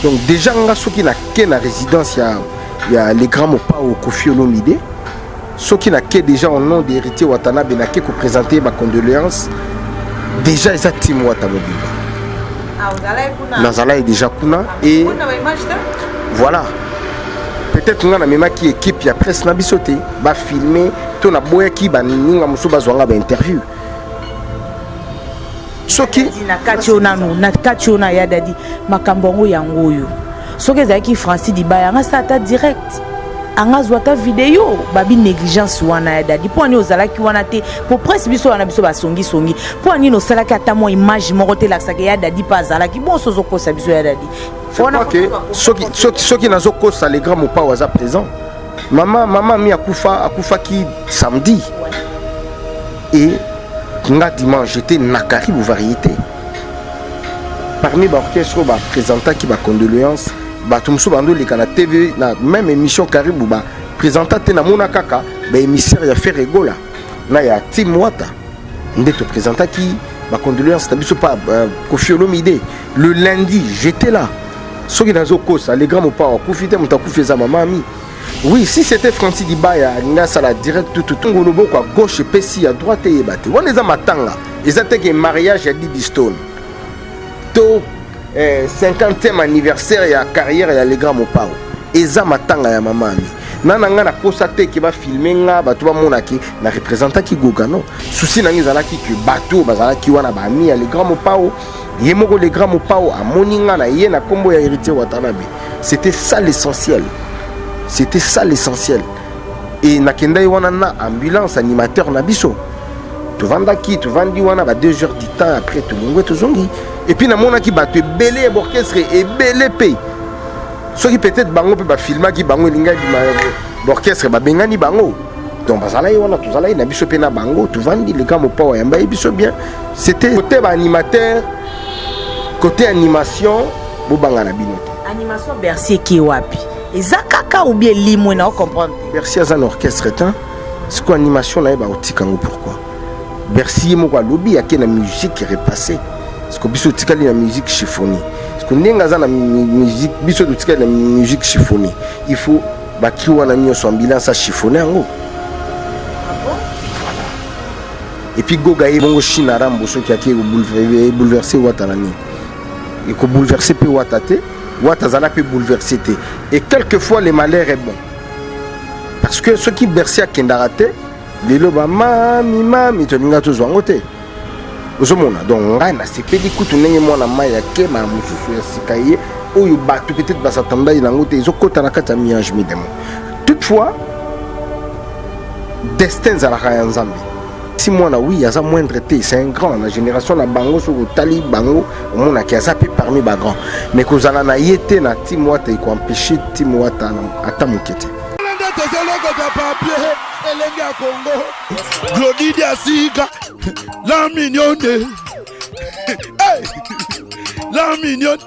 Donc déjà nga soki nake na résidence ya le grand Mopao Koffi Olomide, soki nake déjà au nom d'héritier Watanabe, nake koprésente bacondoléance, déjà eza team Wata mobimba. Nazalaki déjà kuna et voilà, peut-être nga namemaki équipe ya presse na biso te bafilme to naboyaki baninga mosusu bazwanga bainterview soki Na kati oyo nanu, na kati oyo na ya Dadi, makambo yango yango oyo, soki ezalaki Francis Dibaya, anga sala ata direct, anga azwa ata video. Babi négligence wana ya Dadi, mpo ani ozalaki wana te? Po presse biso wana, biso basongisongi, mpo anini osalaki ata mwa image moko te elakisaka ya Dadi mpe azalaki bonso? Ozokosa biso ya Dadi. Ok, soki nazokosa, le grand Mopao aza présent. Mama mi akufa, akufaki samedi et nga dimanche j'étais na Karibu Variété parmi baorchestre oyo baprésentaki bacondoléance. Bato mosusu bandoleka na TV, na même émission Karibu, baprésenta te. Namona kaka baémissaire ya Ferre Gola na ya team Wata nde toprésentaki bacondoléance na biso pa Koffi Olomide. Le lundi j'étais là. Soki nazokosa, le grand Mopao akufi te, moto akufi eza mama Ami. Oui, si c'était Francis Dibaya, alingi asala direct tututu, loboko ya gauche epesi ya droite eyeba te. Wana eza matanga, eza teke mariage ya Didi Stone to 50e anniversaire ya carrière ya le grand Mopao. Eza matanga ya mama Ami. Na nga naposa te ke bafilme nga, bato bamonaki na représentaki Goga. Non, souci na nga ezalaki ke bato oyo bazalaki wana, baami ya le grand Mopao, ye moko le grand Mopao amoni nga na ye na nkombo ya héritier Watanabe. C'était ça l'essentiel, c'était ça l'essentiel. Et nakendaki wana na ambulance animateur na biso, tovandaki, tovandi wana ba 2 heures du temps. Après tolongwe, tozongi et puis namonaki bato ebele ya baorchestre ebele mpe. Soki peut-être bango mpe bafilmaki bango, elingi bima baorchestre babengani bango. Donc bazalaki wana, tozalaki na biso mpe na bango, tovandi. Le grand Mopao ayamba ye biso bien. C'était côté baanimateur, côté animation, bobanga na bino te. Animation Bercy eke wapi? Eza kaka ou bien limwe na ocomprendre te? Bercy aza na orchestre te. Sikoyo animation na ye bakotika yango pourquoi? Bercy ye moko alobi ake na musique repassé, parce que biso totikali na musique chiffonné. Parce que ndenge aza na musique, biso totikali na musique chiffonné. Il faut bacri wana nyonso, ambulance achiffonné yango. Voilà. Et puis Goga ye bongo, Chine Arambo, soki ake ebouleverse Wata na nini? Ekobouleverse mpe Wata te. Wata azala mpe bouleversé te. Et quelquefois le malheur est bon, parce que soki Bercy akendaka te, lelo bamami mami tolinga tozwa yango te. Ozomona? Donc ngai nasepeli kutu ndenge mwana mai akema mosusu ya sika ye oyo bato peut-être basatandai nango te, ezokɔta na kati ya mi-ange mi-démon. Toutefois destin ezalaka ya Nzambe. Si mwana, oui, aza moindre te, c'est un grand na génération na bango. Soki otali bango, omonaki aza mpe parmi bagrand, mais kozala na ye te na team Wata ekoempêche team Wata ata moke te. Nde tozolokota papier elenge ya Kongo, Glodidi ya sika, la mignonne. Hey! La mignonne.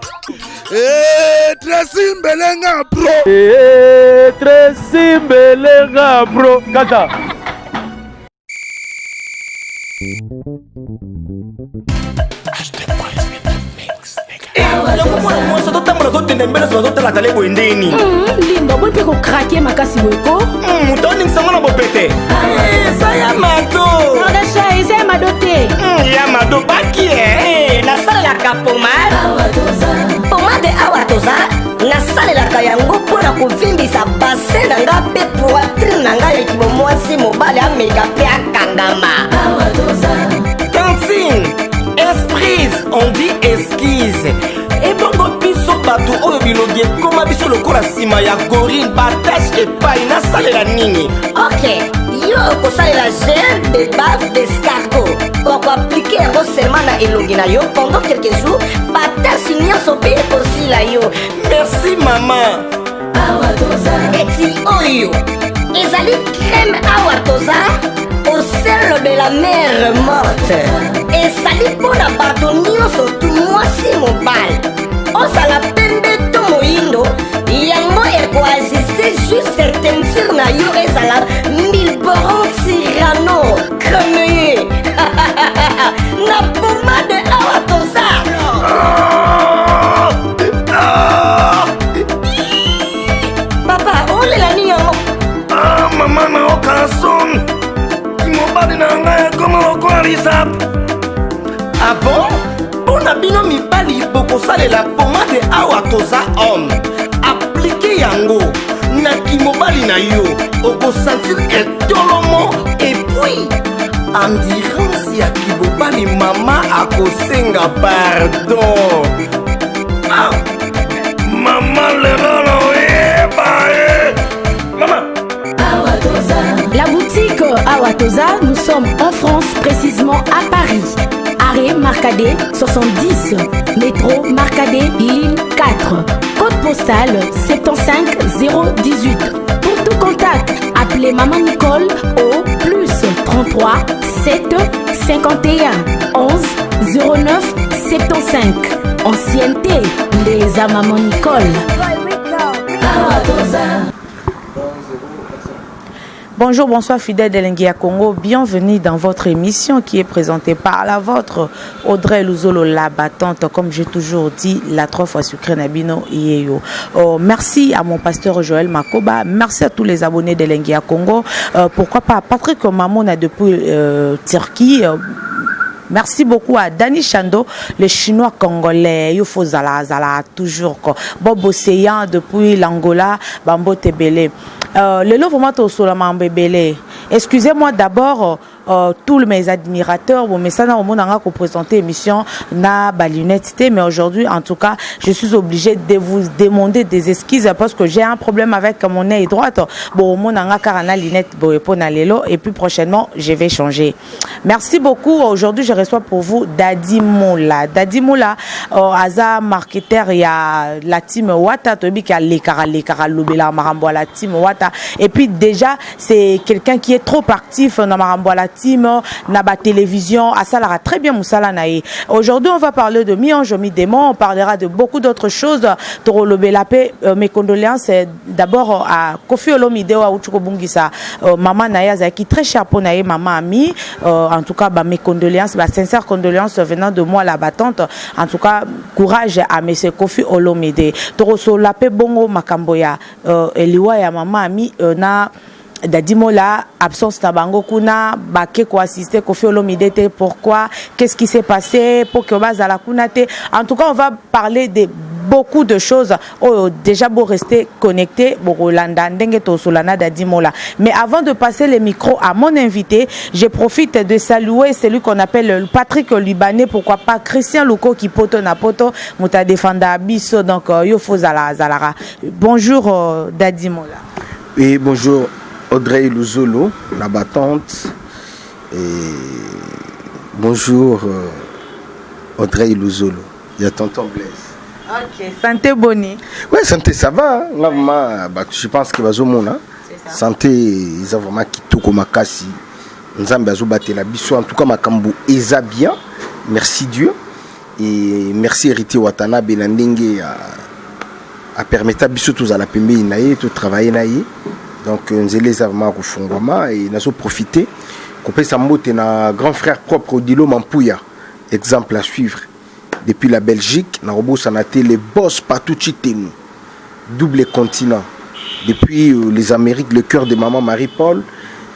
Eh, Tracy Mbelenga pro. Eh, Tracy Mbelenga bro kaka. Yango mwana mwasi azotambola, azotenda mbele, so azotala tale boye ndeni. Linda, oboni mpe kokrake makasi boye ko. Moto aoningisango na bopete, eza ya Mado. Magasha, eza ya Mado te. Ya Mado baki e. Nasalelaka pomade, pomade awa toza. Nasalelaka yango mpo na kovimbisa bassin na nga mpe poitrine na ngai. Ekimo mwasi mobali ameka mpe akangama. Tantine esprise, on dit esquisse. Ebongo biso bato oyo bilongi ekoma biso lokola nsima ya gorille, batache epai, nasalela nini? Ok, yo okosalela gel de bave d'escargot. Okoaplike yango seulement na elongi na yo pendant quelques jours, batache nyonso mpe ekosila yo. Merci mama. Eti oyo ezali crème awa toza au sel de la mer Morte. Ezali mpo na bato nyonso tu, mwasi mobali, ozala pembe to moyindo. Yango ekoajuste juste teinture na yo, ezala milboron tirano cremeye na pomade awa toza. Awa Toza Homme. Aplike yango na kimobali na yo, okosentir etolomo et puis endurance ya kibobali. Mama akosenga pardon. Ah, mama lelo oyeba ye mama. La boutique Awatoza, nous sommes en France, précisément à Paris. Arrêt Marcadet 70, métro Marcadet, ligne 4. Code postal 75 018. Pour tout contact, appelez Maman Nicole au plus 33 7 51 11 09 75. Ancienneté, les à Maman Nicole. Bonjour, bonsoir fidèles d'Elengi ya Congo, bienvenue dans votre émission qui est présentée par la vôtre Audrey Luzolo la battante, comme j'ai toujours dit, la trois fois sucrée na bino yeyo. Oh, merci à mon pasteur Joël Makoba, merci à tous les abonnés d'Elengi ya Congo, pourquoi pas Patrick Mamona depuis Turquie. Merci beaucoup à Dani Chando, le chinois congolais. Il faut zala zala toujours quoi. Bob Océan depuis l'Angola, Bambo Tebele. Le vraiment tosolola mambo ebele. Excusez-moi d'abord tous mes admirateurs. Bon, mais ça na omona ko présenter émission na ba lunettes te, mais aujourd'hui en tout cas, je suis obligée de vous demander des excuses parce que j'ai un problème avec mon œil droite. Bon, omona nga kaka na lunette boye po na lelo et puis prochainement, je vais changer. Merci beaucoup. Aujourd'hui, je reçois pour vous Dadi Moula. Dadi Moula, aza marketeur ya la team Wata, toyebi ka lekara lekara lobela makambo ya la team Wata. Et puis déjà, c'est quelqu'un qui est trop actif dans makambo ya la team, na ba télévision, asalaka très bien musala na ye. Aujourd'hui, on va parler de mi-ange, mi-démon, on parlera de beaucoup d'autres choses. Tolobela pe, mes condoléances d'abord à Koffi Olomide wa uti kobungisa maman na ye azalaki très cher pour na ye maman Ami. En tout cas, bah, mes condoléances, bah, sincères condoléances venant de moi la battante. En tout cas, courage à monsieur Koffi Olomide. Tokosolola pe bongo makambo ya eliwa ya maman Ami na Dadi Mola, absence na bango kuna, bake ko assister Koffi Olomide te, pourquoi, qu'est-ce qui s'est passé pour que bazala kuna te. En tout cas, on va parler de beaucoup de choses. Oh, déjà pour rester connecté, bolanda ndenge tosolola na Dadi Mola. Mais avant de passer le micro à mon invité, je profite de saluer celui qu'on appelle Patrick Libanais, pourquoi pas Christian Louko qui poto na poto, muta défenda biso, donc yo fo zala zalara. Bonjour Dadi Mola. Et bonjour Audrey Luzolo, la battante. Et bonjour Audrey Luzolo. Il y a tonton Blaise. Ok, santé boni. Ouais, santé ça va. Hein. Là, vraiment, bah, je pense que bazomona. C'est ça. Santé, ils ont vraiment kitoko makasi. Nzambe azobatela biso. En tout cas, makambo eza bien. Merci Dieu. Et merci Héritier Watanabe na ndenge a permettre biso tozala pembeni na ye, to travailler na ye. Donc nzela eza vraiment kofungwama et nazo profiter kopesa mbote na grand frère propre Odilo Mampuya, exemple à suivre depuis la Belgique, na robosana te le boss Patucci Tenu, double continent depuis les Amériques, le cœur de maman Marie-Paul,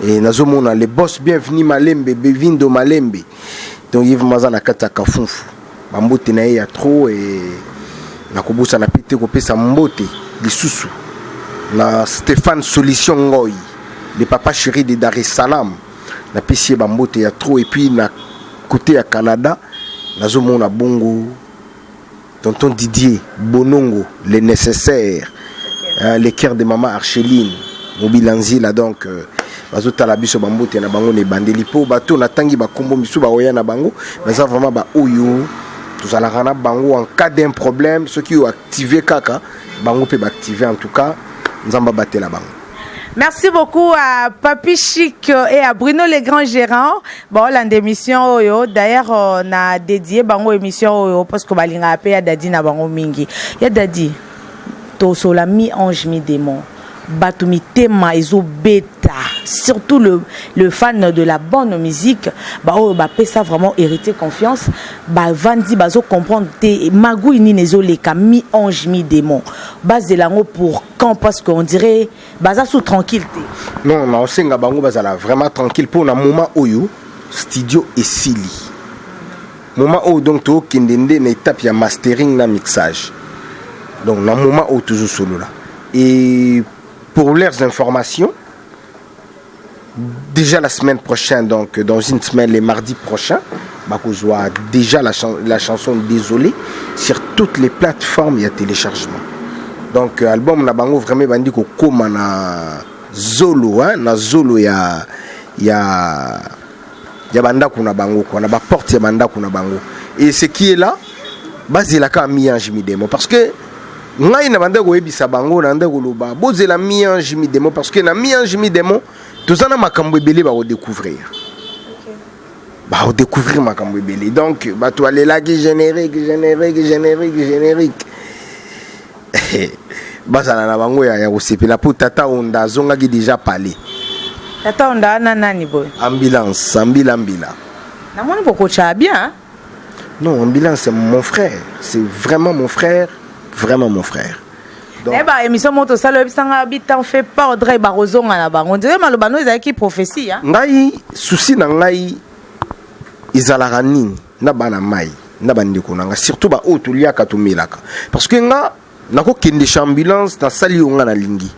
et nazomona le boss bienvenu Malembe, Bevindo Malembe. Donc Yves Maza na kati ya Kafunfu, bambote na ye ya trop. Et nakobosana pe te kopesa mbote lisusu na Stéphane Solution Ngoy, le papa chéri de Dar es Salaam, napesi ye bambote ya trop. Et puis na côté ya Canada, nazomona bongo tonton Didier Bonongo, le nécessaire, hein, le cœur de maman Archeline Mobilanzila. Donc bazotala biso, bambote na bango na ebandeli mpo bato natangi bakombo misu baoya na bango baza vraiment baoyo tozalaka na bango en cas d'un problème, soki oyo active kaka bango mpe baactive. En tout cas, Nzambe abatela bango. Merci beaucoup à Papi Chic et à Bruno le grand gérant. Bon, l'émission oyo, d'ailleurs, on a dédié bango émission oyo parce que balinga pe ya Dadi na bango mingi. Ya Dadi, tosolola mi ange mi démon. Bato mitema ezobeta, surtout le fan de la bonne musique, ba oyo bapesa vraiment Héritier confiance, bavandi bazo comprendre te magui nini ezoleka mi ange mi démon. Bazela yango pour quand? Parce qu'on dirait baza sous tranquille te. Non, na osenga bango bazala vraiment tranquille mpo na moment oyo studio esili, moment oyo donc tokende nde na étape ya mastering na mixage. Donc na moment oyo tozosolola, et pour leurs informations, déjà la semaine prochaine, donc dans une semaine, les mardis prochains, bakozwa déjà la chanson Désolé sur toutes les plateformes ya téléchargement. Donc album na bango vraiment ebandi kokóma na zolo, hein, na zolo ya bandako na bango quoi, na baporte ya bandako na bango. Et ce qui est là, bazelaka Mi-ange Mi-démon, parce que ngai na bandako koyebisa bango na ndako koloba bozela Mi-ange Mi-démon, parce que na Mi-ange Mi-démon toza na makambo ebele bakodécouvrir, bakodécouvrir makambo ebele. Donc bato balelaki générique, générique, générique, générique, bazala na bango ya kosepela mpo tata Onda azongaki déjà palais. Tata Onda wana nani boye? Ambulance, ambila mbila. Namoni bokotyaa bien. Non, ambulance, c'est mon frère, c'est vraiment mon frère, vraiment mon frère. Donc, nayeba émission moko tosala, oyebisanga bi t'en fais pas, Audrey, bakozonga na bango. Ndire maloba no ezalaki prophétie, hein? Ngai, souci na ngai ezalaka nini na bana mai na bandeko na nga, surtout baoyo toliaka tomelaka, parce que nga nakokendesha ambulance, nasali oyo nga nalingi,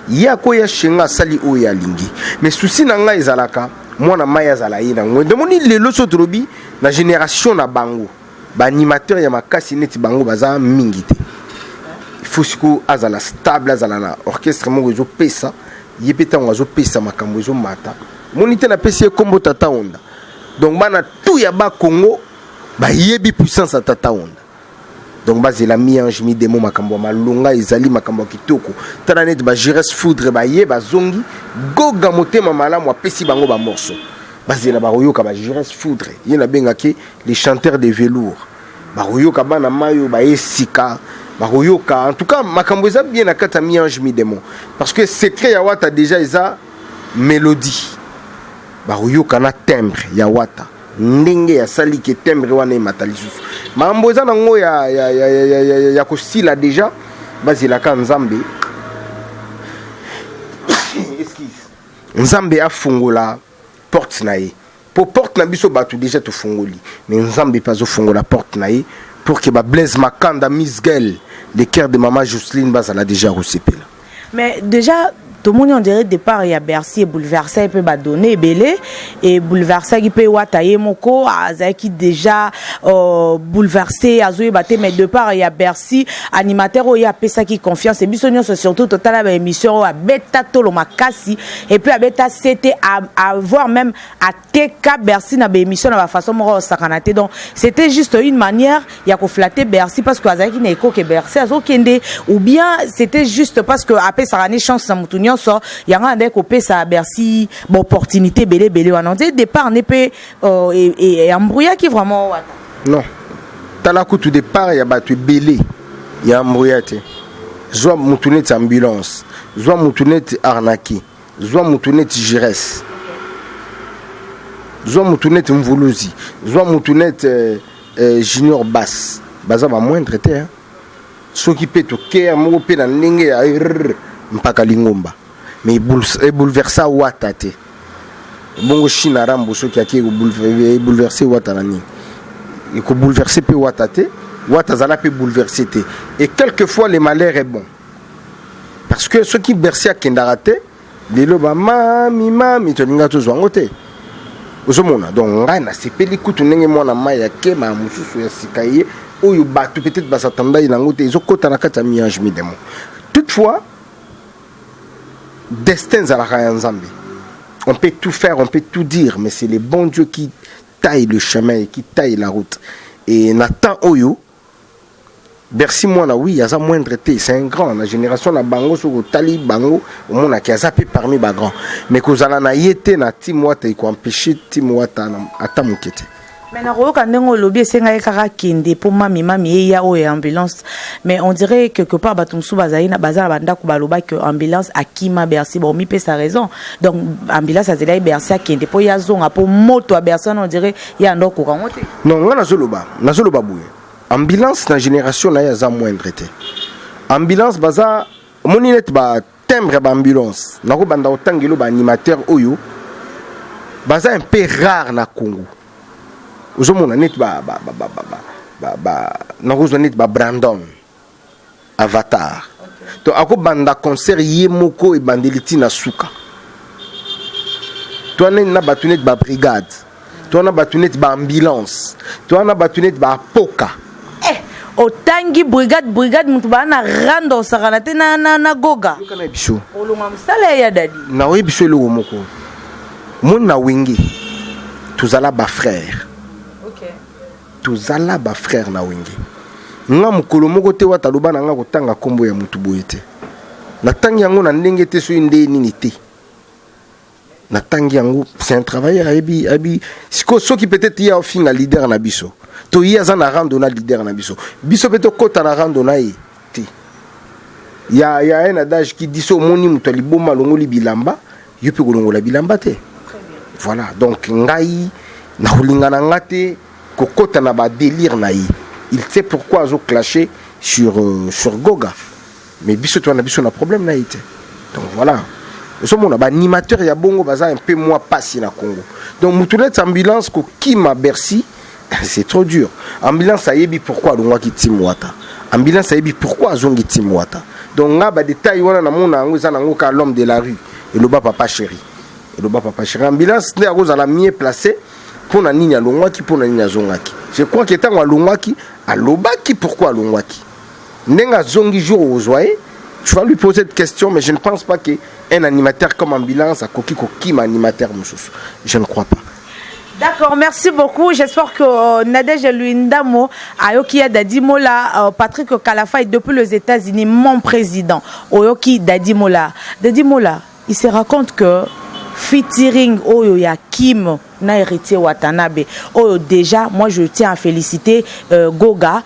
ye akoya chez nga, asali oyo alingi. Mais souci na ngai ezalaka mwana mai azala ye nango. Ndomoni lelo so tolobi na génération na bango, baanimateur ya makasi neti bango baza mingi te. Il faut sikoyo azala stable, azala na orchestre moko ezopesa ye mpe ntango azopesa makambo ezomata. Moni te, napesi ye nkombo Tata Onda. Donc bana tu ya Bakongo bayebi puissance ya Tata Onda. Donc bazela Mi-ange Mi-démon, makambo ya malonga ezali, makambo ya kitoko. Tala neti bagires foudre baye bazongi, goga motema malamu apesi bango bamorceau. Bazela, bakoyoka bagires foudre, ye nabengaki les chanteurs de velours. Bakoyoka bana mai oyo baye sika, bakoyoka. En tout cas makambo eza bien na kati ya Mi-ange Mi-démon, parce que secret ya Wata déjà eza mélodie. Bakoyoka na timbre ya Wata, ndenge asali ke timbre wana emata lisusu. Makambo eza nango ya kosila déjà. Bazelaka Nzambe, excuse, Nzambe afungola porte na ye, po porte na biso bato déjà tofungoli, mais Nzambe mpe azofungola porte na ye pour que bablaise Makanda, Misgel, le cœur de mama Jocelyne, bazala déjà kosepela. Mais déjà tomoni, on dirait départ ya Bercy ebouleversaki mpe badonnées ebele, ebouleversaki mpe Wata ye moko azalaki déjà bouleversé, azoyeba te. Mais départ ya Bercy, animateur oyo apesaki confiance e biso nyonso, surtout totala baémission oyo abeta tolo makasi et puis abeta sete, avoir même ateka Bercy na baémission na bafaçon moko osakana te. Donc c'était juste une manière ya koflatter Bercy parce que azalaki na ekoke Bercy azokende, ou bien c'était juste parce que apesaka ne chance na motu nyonso, yango andaki kopesa Bercy baopportunité ebele ebele wana. On dirait départ ne mpe embrouillaki vraiment Wata. Non, tala kutu départ ya bato ebele ya embrouilla te. Zwa mutu neti ambulance, zwa mutu neti arnaki, zwa mutu neti gires, zwa mutu neti mvuluzi, zwa mutu neti junior bass, baza bamoindre te, hein? Soki mpe tokere moko mpe na ndenge ya rrr, mpaka lingomba, mais ebouleversa Wata te. Bongo Chine Rambo, soki ake ebouleverse Wata na nini? Ekobouleverse mpe Wata te. Wata azala mpe bouleversé te. Et quelquefois le malheur est bon, parce que soki Bercy akendaka te, lelo bamami mami tolinga tozwa yango te. Ozomona, donc ngai nasepeli kutu ndenge mwana mai akema mosusu ya sika ye oyo bato peut-être basatandai nango te, ezokɔta na kati ya Mi-ange Mi-démon. Toutefois destin ezalaka ya Nzambe. On peut tout faire, on peut tout dire, mais c'est le bon Dieu qui taille le chemin et qui taille la route. Et na temps oyo Bercy mwana, oui, aza moindre te, c'est un grand na génération na bango. Soki otali bango, omonaki aza mpe parmi bagrand, mais kozala na ye te na team Wata ekoempêche team Wata ata moke te. Mais nakoyoka ndenge olobi, esengaki kaka kende mpo mami mami eya oyo ya ambulance. Mais on dirait quelque part bato mosusu bazali baza na bandako, balobaki ambulance akima Bercy. Bon, mipesa raison. Donc ambulance azelaki Bercy akende mpo ye azonga, mpo moto ya Bercy wana, on dirait ye ando okoka yango te. Non, nga nazoloba boye: ambulance na génération na ye aza moindre te. Ambulance baza, omoni neti batimbre ya baambulance, nakobanda kotangelo baanimateur oyo baza un peu rare na Congo. Ozomona neti nakozwa neti babrandon. Avatar. Donc akobanda concert ye moko ebandeli ti na suka. Toa neti na bato neti ba brigade, toa na bato neti ba ambulance, toa na bato neti ba apoka. Eh, otangi brigade brigade mutu baa na rando osakana te na, na, na goga. Yoka na biso. Olonga mosala ya dadi. Naoyebi biso eloko moko. Moni na wenge tozala ba frère. Okay. Tozala ba frère na wenge. Nga mokolo moko te wata aloba na nga kotanga kombo ya mutu boye te. Natangi yango na ndenge te soki nde nini te. Natangi yango c'est un travailleur ayebi ayebi siko soki peut-être ye aofinga leader na biso. To ye aza na rando na leader na biso. Biso pe tokota na rando na ye te. Ya ya un adage qui dit so omoni mutu ya liboma alongoli bilamba yo pe kolongola bilamba te. Voilà donc ngai nakolinga na nga te kokota na ba délire na ye. Il sait pourquoi azo clasher sur euh, sur Goga. Mais biso toi na biso na problème na ye te. Donc voilà. Ozomona ba animateur ya bongo baza un peu moins pasi na Congo. Donc mutu neti ambulance kokima Bercy c'est trop dur. Ambulance ayebi pourquoi alongwaki team Wata. Ambulance ayebi pourquoi azongi team Wata. Donc nga ba détail wana na mona yango eza nango ka l'homme de la rue. Eloba papa chéri. Eloba papa chéri. Ambulance nde akozala mieux placé mpo na nini alongwaki mpo na nini azongaki. Je crois que ntango alongwaki alobaki pourquoi alongwaki. Ndenge azongi jour ozwa ye tu vas lui poser cette question mais je ne pense pas que un animateur comme ambulance akoki kokima animateur mosusu. Je ne crois pas. D'accord, merci beaucoup. J'espère que euh, Nadège Luindamo, Ayoki Dadi Mola, euh, Patrick Kalafay depuis les États-Unis, mon président, Oyoki Dadi Mola. Dadi Mola, il se raconte que featuring Oyo ya Kim na héritier Watanabe. Oyo déjà, moi je tiens à féliciter euh, Goga.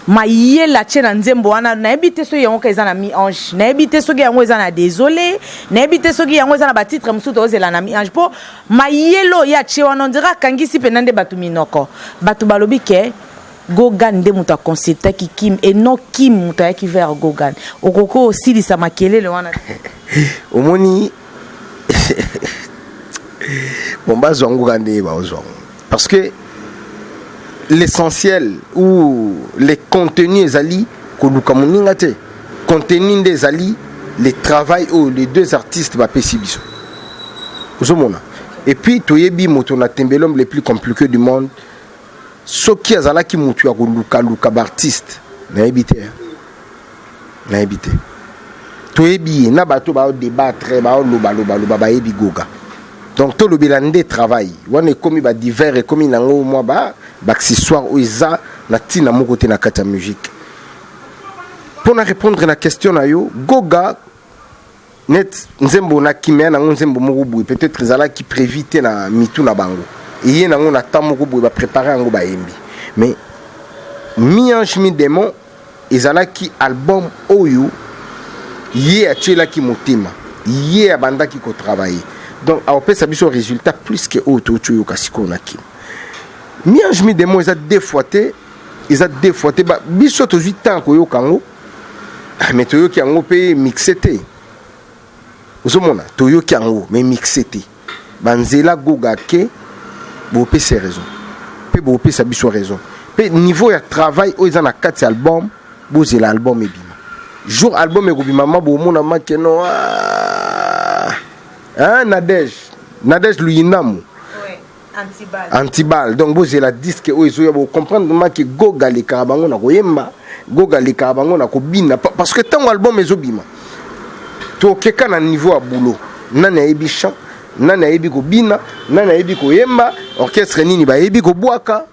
Mayele atie na nzembo wana nayebi te soki yango ka eza na mi ange nayebi te soki yango eza na désolé nayebi te soki yango eza na batitre mosusu tozela na mi ange mpo mayele oyo atie wana ondira akangisi mpenza nde bato minoko bato balobi ke Gogan nde moto aconsultaki Kim et non Kim moto ayaki vers Gogan okoki osilisa makelele wana omoni bon bazwa yango kaka nde bazwa yango parce que l'essentiel ou le contenu ezali koluka moninga te contenu nde ezali le travail oyo les deux artistes bapesi biso ozomona et puis toyebi moto na tembe l'homme le plus compliqué du monde soki azalaki moto ya kolukaluka baartiste nayebi te nayebi te toyebi ye na bato baodebattre baolobalobaloba bayebi goga donc tolobela nde travail wana ekomi badivers ekomi nango mwa ba baaccessoire oyo eza na ntina moko te na kati ya musique mpo na répondre na question na yo goga net nzembo na kimia nango nzembo moko boye peut-être ezalaki prévu te na mitu na bango eye nango na temps moko boye baprépare yango bayembi mais mi ange mi démon ezalaki album oyo ye atielaki motema ye abandaki kotravaille donc akopesa biso résultat plus que oyo touti oyoka sikoyo na kim mi ange mi démon eza deux fois te eza deux fois te biso tozwi temps koyoka yango mais toyoki yango mpe mixe te ozomona toyoki yango mais mixe te banzela goga ke bopesa raison mpe bopesa biso raison mpe niveau ya travail oyo eza na kati ya album bozela album ebima jour album ekobima ma bomona makeno ah, hein, Nadège Nadège Luyindamu antibal donc bozela disque oyo ezoya bocomprendre ma ke goga alekaka bango na koyemba goga alekaka bango na kobina parce que ntango album ezobima tokeka na niveau ya boulot nani ayebi chant nani ayebi kobina nani ayebi koyemba orchestre nini bayebi kobwaka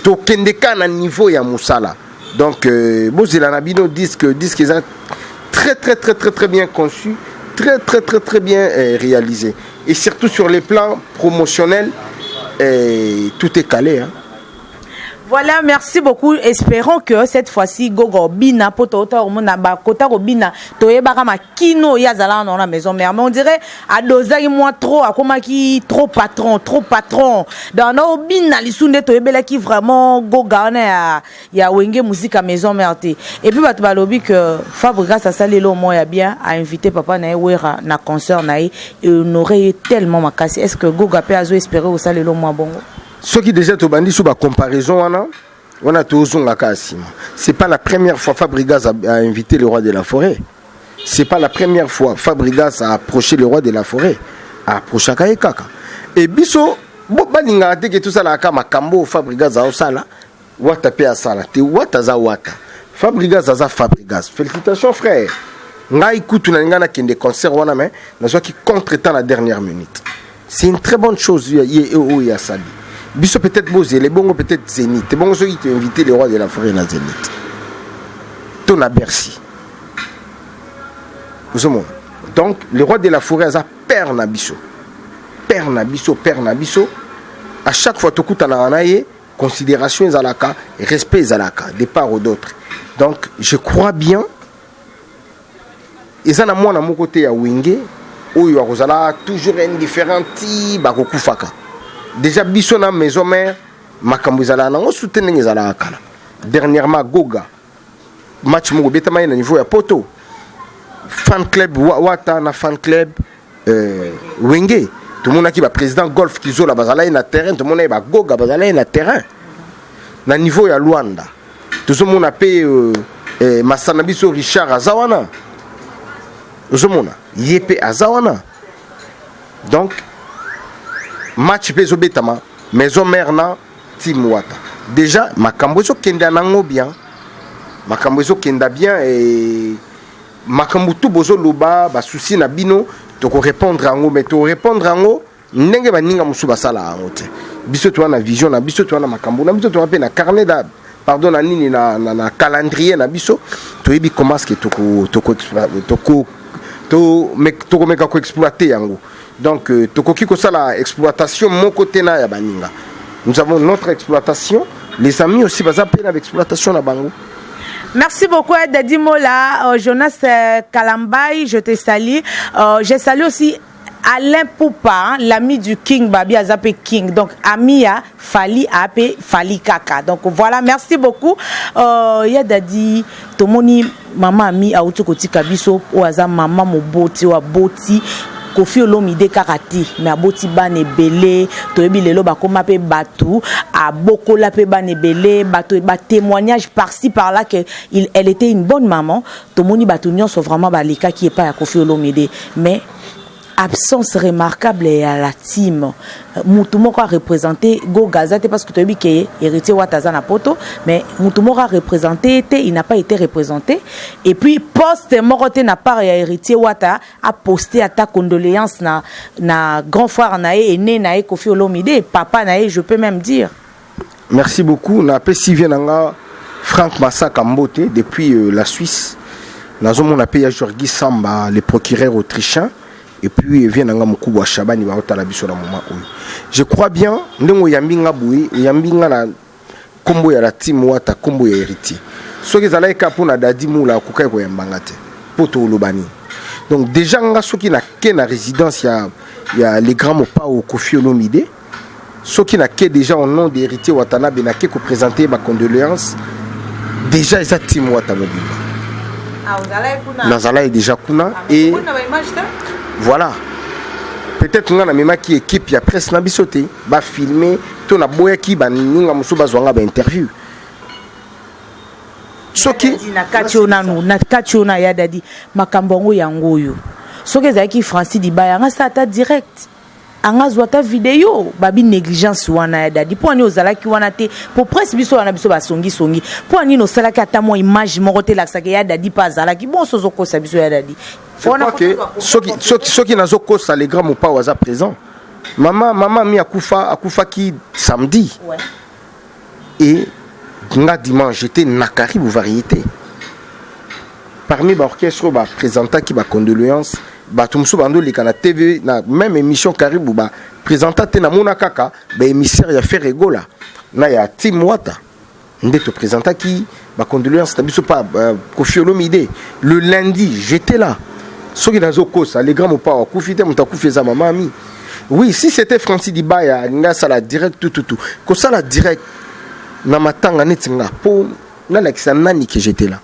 tokende ka na niveau ya mosala donc euh, bozela na bino disque disque eza très très très très très bien conçu très très très très bien euh, réalisé et surtout sur les plans promotionnels euh, tout est calé hein. Voilà, merci beaucoup. Espérons que cette fois-ci, Gogo Bina, poto omona ba kota bina, toyebaka makino ya zala dans la maison mère. Mais on dirait adosaki mwa trop akomaki trop patron trop patron donc na obina lisu nde toyebelaki vraiment goga wana ya, ya wenge musique maison mère te et puis bato balobi que Fabregas asali eloko moko ya bien a invité papa na ye wera na concert na ye et honore ye tellement makasi est ce que goga mpe azo espérer kosala eloko mwa bongo soki déjà tobandi so bacomparaison wana Wana tozonga kaka nsima. C'est pas la première fois Fabregas a invité le roi de la forêt. C'est pas la première fois Fabregas a approché le roi de la forêt. Approchaka ye kaka. E biso bo balingaka te ke tosalaka makambo oyo Fabregas aosala, Wata mpe asala te. Wata aza Wata, Fabregas aza Fabregas. Félicitations frère. Ngai kutu nalinga nakende concert wana, mais nazwaki contre temps na dernière minute. C'est une très bonne chose ye oyo asali. Biso peut-être bozela ebongo, peut-être Zénith ebongo. Soki toinvité le roi de la forêt na Zénith to na Bercy, ozomona. Donc le roi de la forêt aza père na biso, père na biso, père na biso. À chaque fois tokutanaka na ye, considération ezalaka, respect ezalaka de part ou d'autre. Donc je crois bien eza na mwana moko te ya Wenge oyo akozala toujours indifférent ti bakokufaka. Déjà biso na maison mère, makambo ezalaka nango su te ndenge ezalaka kala. Dernièrement Goga, match moko ebetama ye na niveau ya Poto, fan club Wata na fan club Wenge, tomonaki baprésident Golf Kizola bazalaki na terrain, tomonaki bagoga bazalaki na terrain. Na niveau ya Lwanda, tozomona mpe masana biso Richard aza wana, ozomona ye mpe aza wana. Donc match mpe ezobetama maison mère na team Wata. Déjà makambo ezokenda nango bien, makambo ezokenda bien. E makambo tu bozoloba, basusi na bino, tokorépondre yango, mais tokorépondre yango ndenge baninga mosusu basala yango te. Biso toza na vision na biso, toza na makambo na biso, toza mpe na carnet da, pardon, na nini, na calendrier na biso. Toyebi comment ce que tokomeka koexploite yango. Donc tokoki kosala exploitation moko te na ya baninga. Nous avons notre exploitation, les amis aussi baza mpe na baexploitation na bango. Merci beaucoup Dadi Mola, Jonas Kalambay, je te salue. Je salue aussi Alain Poupa, hein, l'ami du King Babi aza pe King. Donc ami ya Fali ape Fali Kaka. Donc voilà, merci beaucoup. Ya Dadi, tomoni mama ami auti kotika biso, oyo aza mama moboti, oyo aboti Kofi Olomide kaka te, me aboti bana ebele. Toyebi lelo bakóma mpe bato, abokola mpe bana ebele. Bato batémoignage par-ci par-là que elle était une bonne maman. Tomoni bato nyonso vraiment balekaki epai ya Kofi Olomide, mais absence remarquable ya la team. Mutu moko areprésente Goga aza te, parce que toyebi ke Héritier Wata aza na Poto, mais mutu moko areprésente te, il n'a pas été représenté. Et puis poste moko te na part ya Héritier Wata aposte ata condoléance na grand frère na ye, aîné na ye, Kofi Olomide, papa na ye, je peux même dire. Merci beaucoup. Napesi vieux na nga Frank Masaka mbote depuis la Suisse. Nazomona mpe ya Jorgi Samba, le procureur autrichien, et puis vieux na nga mokubwa Shabani, baotala biso na moment oyo. Je crois bien ndenge oyambi nga boye, oyambi nga na nkombo ya la team Wata, nkombo ya Héritier. Soki ezalaki kaka mpo na Dadi Mula, akokaki koyamba nga te, mpo toloba nini? Donc déjà nga soki nake na résidence ya le grand Mopao Kofi Olomide, soki nake déjà au nom d'Héritier Watanabe, nake koprésente bacondoléance, déjà eza team Wata mobimba. Nazalaki déjà kuna et voilà, peut-être nga namemaki équipe ya presse na biso te bafilme, to naboyaki baninga mosusu bazwanga bainterview. Soki na kati oyo nanu, na kati oyo na ya Dadi, makambo yango yango oyo, soki ezalaki Francis Dibaya, anga sala ata direct, anga azwa ata video. Babi négligence wana ya Dadi, mpo ani ozalaki wana te? Po presse biso wana, biso basongisongi, mpo anini osalaki ata mwa image moko te elakisaka ya Dadi mpe azalaki bonso? Ozokosa biso ya Dadi. Soki nazokosa, le grand Mopao aza présent. Mama mi akufa, akufaki samedi. Et nga dimanche j'étais na Karibu Variété, parmi baorchestre oyo baprésentaki bacondoléance. Bato mosusu bandoleka na TV, na même émission Karibu, baprésenta te. Namona kaka baémissaire ya Ferre Gola na ya team Wata nde toprésentaki bacondoléance na biso pa Kofi Olomide. Le lundi j'étais là. Soki nazokosa, le grand Mopao akufi te, moto akufi eza mama ami. Oui, si c'était Francis Dibaya, alingi asala direct tututu, kosala direct na matanga neti nga mpo nalakisa nani que j'étais là,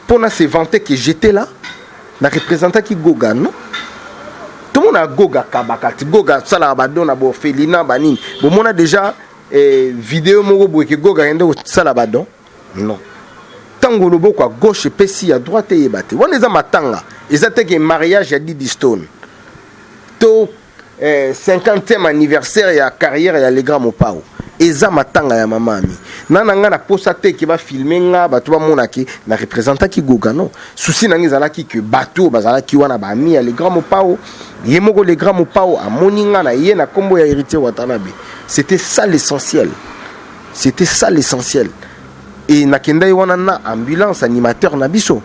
mpo na se vanter que j'étais là, na représentaki Goga? Non, tomona Goga kabaka ti Goga asalaka badon na baorphelinat banini, bomona déjà. eh, video moko boye ke Goga akende kosala badon. Non, ntango loboko ya gauche epesi, ya droite eyeba te. Wana eza matanga, eza te ke mariage ya Didi Stone to 50e anniversaire ya carrière ya Le Grand Mopao. Eza matanga ya mama Ami na nga. Na posa te ke bafilme nga, bato bamonaki na représentaki Goga. Non, souci na nga ezalaki ke bato oyo bazalaki wana, baami ya Le Grand Mopao, ye moko Le Grand Mopao amoni nga na ye na nkombo ya Héritier Watanabe. C'était ça l'essentiel, c'était ça l'essentiel. Et nakendaki wana na ambulance, animateur na biso.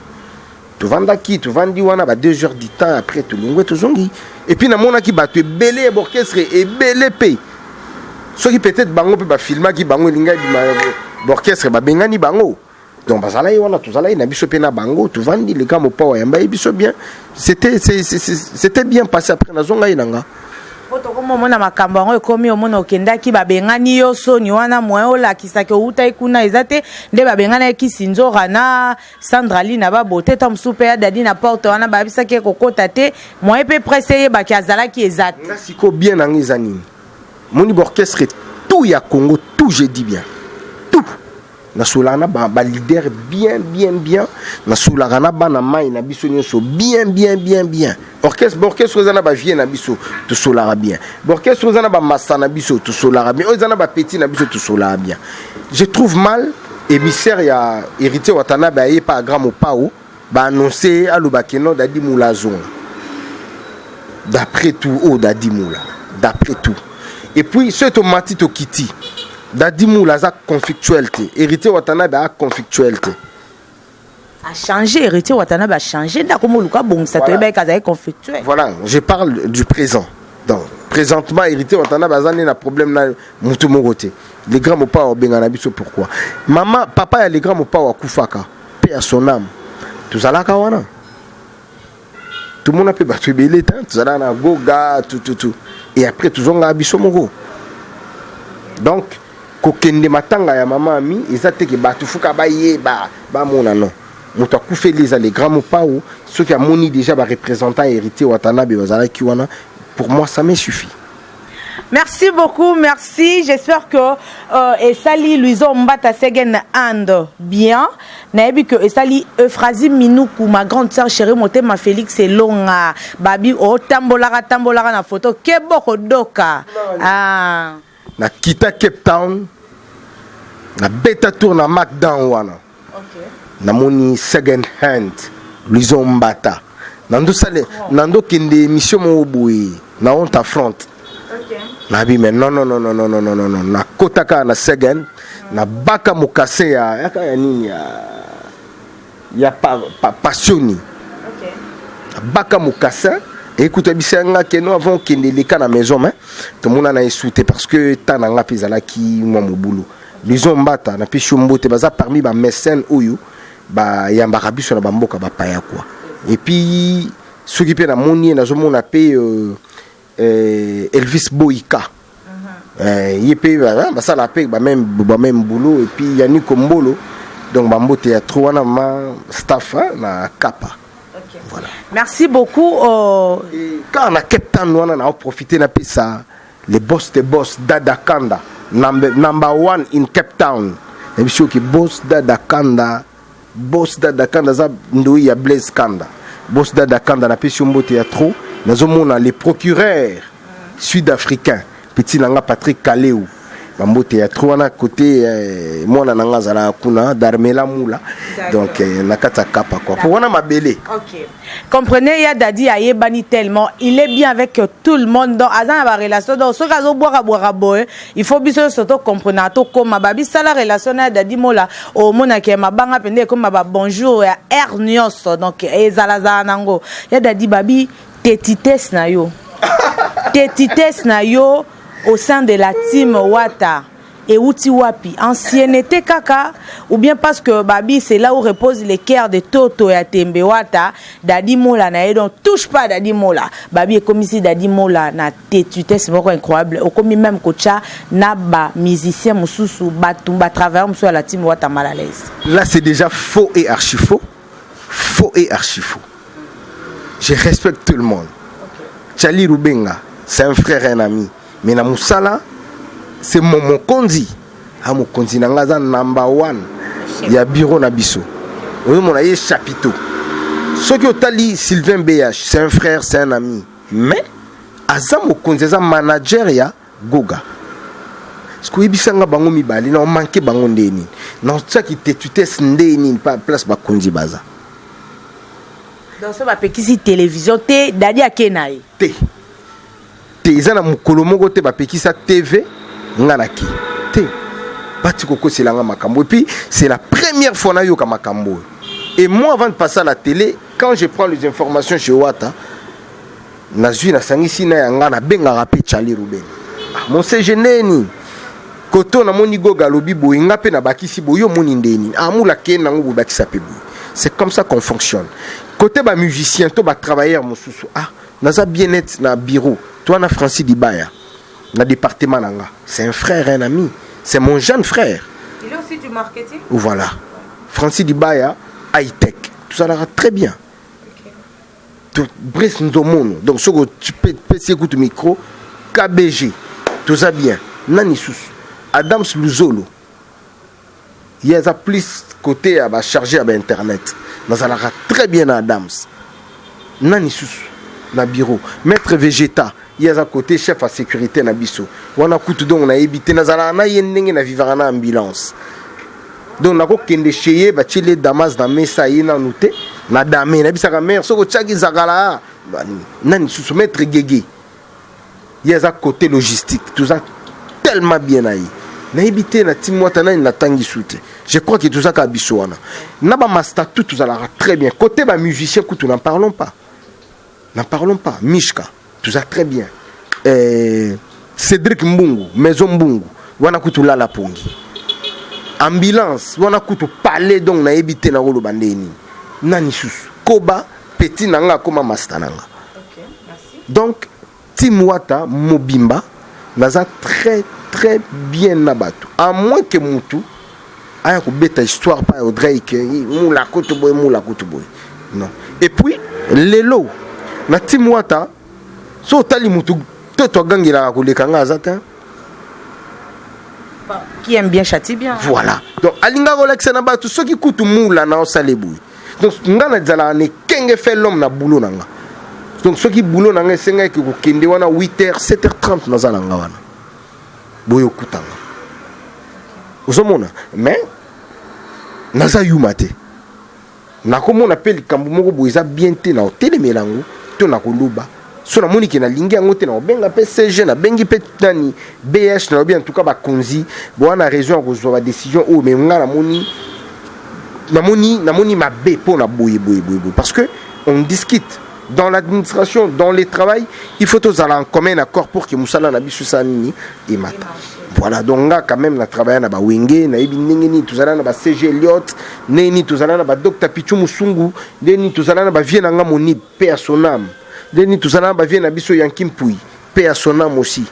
Tovandaki, tovandi wana ba 2 heures du temps. Après tolongwe, tozongi. Et puis namonaki bato ebele ya baorchestre ebele mpe. Soki peut-être bango mpe bafilmaki bango, elingai bima baorchestre babengani bango. Donc bazalaki wana, tozalaki na biso mpe na bango, tovandi. Le Grand Mopao ayamba ye biso bien, c'était bien passé. Après nazongai na nga. Po tokomomona makambo yango ekomi, omona okendaki, babengani yo, soni wana moyen olakisaki outaki kuna eza te. Nde babengani kisi nzora na Sandrali na babote ta mosusu mpe ya Dadi na porte wana, bayebisaki ye kokota te. Moyen mpe presse eyebaki azalaki eza te. Nga sikoyo, bien na nga eza nini? Moni baorchestre tout ya Congo, tout, je dis bien tout, nasolaka na baleader bien, bien, bien. Nasolaka na bana mai na biso nyonso bien, bien, bien, bien. Orchestre, baorchestre eza na bavie na biso, tosolaka bien. Baorchestre eza na bamasa na biso, tosolaka bien. Oyo eza na bapeti na biso, tosolaka bien. Je trouve mal émissaire ya Héritier Watanabe aye pa Grand Mopao, baannonce, alobaki non, Dadi Mula azonga. D'après tout oyo, Dadi Mula, d'après tout. Et puis soki tomati, tokiti, Dadi Mula aza conflictuel te, Héritier Watanabe aza conflictuel te. Achanger, Héritier Watanabe achanger ndako, moluka abongisa. Toyebaki azali conflictuel. Voilà, je parle du présent. Donc présentement, Héritier Watanabe aza nde na problème na motu moko te. Le Grand Mopao abenga na biso pourquoi? Mama, papa ya Le Grand Mopao akufaka mpe ya son âme, tozalaka wana, tomona mpe bato ebele te. Tozalaka na Goga tututu et après tozongaka biso moko. Donc kokende matanga ya mama Ami eza te ke bato fuka bayeba, bamona. Non, moto akufeli eza Le Grand Mopao. Soki amoni déjà bareprésentant Héritier Watanabe bazalaki wana, pour moi ça me suffit. Merci beaucoup, merci. J'espère que esali Luizo Mbata Segen and bien. Nayebi que esali Euphrasie Minuku, ma grande sœur chérie, motema Félix Elonga. Babi o tambolaka tambolaka na photo keboko doka. Ah. Nakita Cape Town, nabeta tour na Macdown wana. Namoni second hand Luizo Mbata, nandosale, nandokende émission moko boye na Honte Front. Nabi mais non, non, non, non, non, non, non, non, non. Nakota kaka na second, nabaka mokase ya yaka ya nini ya pa, Passioni. Nabaka mokase, ekuta biso yanga keno avant okende leka na maison. Mais tomona na esu te parce que ta na nga mpe ezalaki mwa mobulu. Lison Mbata, napesi yo mbote. Baza parmi bamécène oyo bayambaka biso na bamboka bapaya kwa. Et puis soki mpe namoni ye, nazomona mpe Elvis Boyka. Ye mpe basala mpe bameme boulot. Et puis Yannick Mbolo, donc bambote ya trop wana ma staff hein, na Kapa. Voilà. Merci beaucoup. Kaka na Cape Town wana, na oprofite napesa le boss de boss, Dada Kanda, number one in Cape Town. Na biso oki boss Dada Kanda, boss Dada Kanda aza ndoi ya Blaise Kanda. Boss Dada Kanda, napesi yo mbote ya trop. Nazomona le procureur sud-africain, petit na nga Patrick Kaleu, bambote ya trop wana côté mwana na nga azalaka kuna, Darmela Mula. Donc na kati ya Kapa quoi, po wana mabele. Ok. Comprenez, ya Dadi ayebani tellement, il est bien avec tout le monde. Donc aza na barelation. Donc soki azobwaka-bwaka boye, il faut biso nyonso tocomprendre, tokóma babisala relation na ya Dadi Mola. Omonaki ya mabanga mpenza ekóma babonjour ya aire nyonso. Donc ezalazala nango ya Dadi babi tetitesse na yo, tetitesse na yo au sein de la team Wata euti wapi? Ancienneté kaka ou bien parce que babi c'est là où repose le cœur de Toto ya Tembe Wata, Dadi Mola na ye? Donc touche pas Dadi Mola. Babi ekomisi Dadi Mola na tetutesse moko incroyable, okomi même kotya na bamusicien mosusu, bato batravailleur mosusu ya la team Wata mal à l'aise. Là, c'est déjà faux et archi faux, faux et archi faux. Je respecte tout le monde. Chali Rubenga, c'est un frère, un ami, mais na mosala C'est mon mokonzi. Ah mokonzi na nga aza number one ya bureau na biso. Ozomona ye chapiteau. Soki otali Sylvain BH, c'est un frère, c'est un ami. Mais aza mokonzi, aza manager ya Goga. Soki oyebisa nga bango mibale na omanke bango nde nini? Na otiaki tetutesse nde nini pa place bakonzi baza. Donc so bapekisi télévision te, Dadi ake na ye. Te. Te eza na mokolo moko te bapekisa TV nga na ki. Te. Bati kokosela nga makambo. Et puis c'est la première fois nayoka makambo oyo. Et moi avant de passer à la télé, quand je prends les informations chez Wata, nazwi nasangisi na ya nga nabengaka mpe Charlie Ruben. Ah, mon CG neni koto namoni Goga alobi boye nga mpe nabakisi boye yo omoni ndeni ah, mula ke nango boye bakisa mpe boye. C'est comme ça qu'on fonctionne. Côté ba musicien to ba travailleur mosusu, ah naza bien net na bureau toi na Francis Dibaya na département na nga, c'est un frère, un ami, c'est mon jeune frère. Il est aussi du marketing. Voilà. Francis Dibaya high tech, tout ça là très bien. Okay. Brice Nzomono, donc ce que tu peux écouter micro KBG, tout ça bien. Nani sous Adams Luzolo. Ye aza plus côté ya ba chargé ya ba internet. Nazalaka très bien na Adams. Nani susu na bureau. Maître Vegeta, ye aza côté chef à sécurité na biso. Wana kutu donc nayebi te nazalaka na ye ndenge na vivaka na ambulance. Donc nakokende chez ye batieli Damas na mesa ye nanu te na dame nayebisaka mare soki otiaki zakala nani susu maître Gege. Ye aza côté logistique, toza tellement bien na ye. Nayebi te na team Wata nani natangi su te. Je crois que toza kaka biso wana. Na ba master tout tozalaka très bien. Côté ba musicien kutu n'en parlons pas. N'en parlons pas. Mishka, toza très bien. Cédric Mbungu, Maison Mbungu, wana kutu lala pongi. Ambulance, wana kutu palais donc nayebi te na koloba ndenge nini. Nani susu? Koba petit na nga akoma master na nga. Donc team Wata mobimba naza très très bien na bato, à moins que mutu aya kobeta histoire pa Audrey ke mula kutu boye mula kutu boye non. Et puis lelo na team Wata so otali mutu to to agangelaka koleka nga aza te. Qui aime bien châtie bien. Voilà. Donc alinga kolakisa na bato soki kutu mula na osale boye. Donc nga na zalaka na ekenge fait l'homme na boulot na nga. Donc soki boulot na nga esengaki kokende wana 8h 7h30 naza na nga wana. Boye okutanga. Ozomona mais naza yuma te. Nakomona pe likambo moko boye eza bien te na otelemela yango to na koloba. So namoni ke nalingi yango te na kobenga pe CG, nabengi pe nani BH, nalobi en tout cas bakonzi boa na raison ya kozwa ba décision oyo, mais nga namoni namoni namoni mabe mpo na boye boye boye boye, parce que on discute dans l'administration, dans le travail, il faut tozala en commun accord pour que mosala na biso esala nini emata. Voilà, donc nga quand même na travaille na ba Wenge, nayebi ndenge nini tozala na ba CG Elliott, ndenge nini tozala na ba Dr Pichu Musungu, ndenge nini tozala na ba vieux na nga Monib, paix à son âme, ndenge nini tozala na ba vieux na biso Yanki Mpui, paix à son âme aussi.